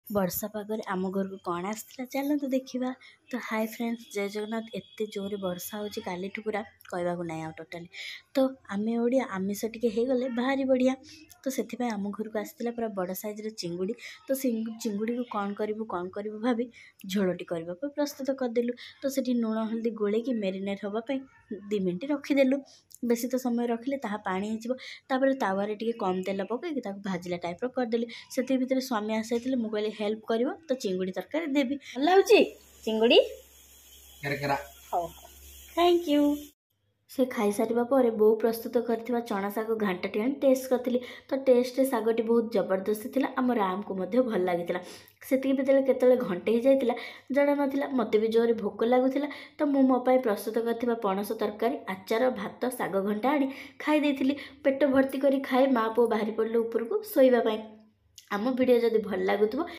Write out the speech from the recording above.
ବର୍ଷା ପାଗରେ ଆମ ଘରକୁ କ'ଣ ଆସିଥିଲା, ଚାଲନ୍ତୁ ଦେଖିବା। ତ ହାଏ ଫ୍ରେଣ୍ଡସ୍, ଜୟ ଜଗନ୍ନାଥ। ଏତେ ଜୋରରେ ବର୍ଷା ହେଉଛି କାଲିଠୁ, ପୁରା କହିବାକୁ ନାହିଁ ଆଉ ଟୋଟାଲି। ତ ଆମେ ଓଡ଼ିଆ, ଆମିଷ ଟିକେ ହେଇଗଲେ ଭାରି ବଢ଼ିଆ। ତ ସେଥିପାଇଁ ଆମ ଘରକୁ ଆସିଥିଲା ପୁରା ବଡ଼ ସାଇଜ୍ର ଚିଙ୍ଗୁଡ଼ି। ତ ଚିଙ୍ଗୁଡ଼ିକୁ କ'ଣ କରିବୁ କ'ଣ କରିବୁ ଭାବି ଝୋଳଟି କରିବା ପାଇଁ ପ୍ରସ୍ତୁତ କରିଦେଲୁ। ତ ସେଠି ଲୁଣ ହଳଦୀ ଗୋଳେଇକି ମ୍ୟାରିନେଟ୍ ହେବା ପାଇଁ 2 ମିନିଟ୍ ରଖିଦେଲୁ। ବେଶୀ ତ ସମୟ ରଖିଲେ ତାହା ପାଣି ହେଇଯିବ। ତାପରେ ତାୱାରେ ଟିକେ କମ୍ ତେଲ ପକାଇକି ତାକୁ ଭାଜିଲା ଟାଇପ୍ର କରିଦେଲି। ସେତିକି ଭିତରେ ସ୍ୱାମୀ ଆସିଯାଇଥିଲେ। ମୁଁ କହିଲି ହେଲ୍ପ କରିବ ତ ଚିଙ୍ଗୁଡ଼ି ତରକାରୀ ଦେବି। ଭଲ ଲାଗୁଛି ଚିଙ୍ଗୁଡ଼ି? ହଉ ହଉ, thank you. ସେ ଖାଇସାରିବା ପରେ ବୋଉ ପ୍ରସ୍ତୁତ କରିଥିବା ଚଣା ଶାଗ ଘାଣ୍ଟଟି ଆଣି ଟେଷ୍ଟ କରିଥିଲି। ତ ଟେଷ୍ଟରେ ଶାଗଟି ବହୁତ ଜବରଦସ୍ତ ଥିଲା, ଆମ ରାମକୁ ମଧ୍ୟ ଭଲ ଲାଗିଥିଲା। ସେତିକି ଭିତରେ କେତେବେଳେ ଘଣ୍ଟେ ହେଇଯାଇଥିଲା ଜଣା ନଥିଲା। ମୋତେ ବି ଜୋରରେ ଭୋକ ଲାଗୁଥିଲା। ତ ମୁଁ ମୋ ପାଇଁ ପ୍ରସ୍ତୁତ କରିଥିବା ପଣସ ତରକାରୀ, ଆଚାର, ଭାତ, ଶାଗ ଘଣ୍ଟା ଆଣି ଖାଇ ଦେଇଥିଲି। ପେଟ ଭର୍ତ୍ତି କରି ଖାଇ ମା ପୁଅ ବାହାରି ପଡ଼ିଲୁ ଉପରକୁ ଶୋଇବା ପାଇଁ। ଆମ ଭିଡ଼ିଓ ଯଦି ଭଲ ଲାଗୁଥିବ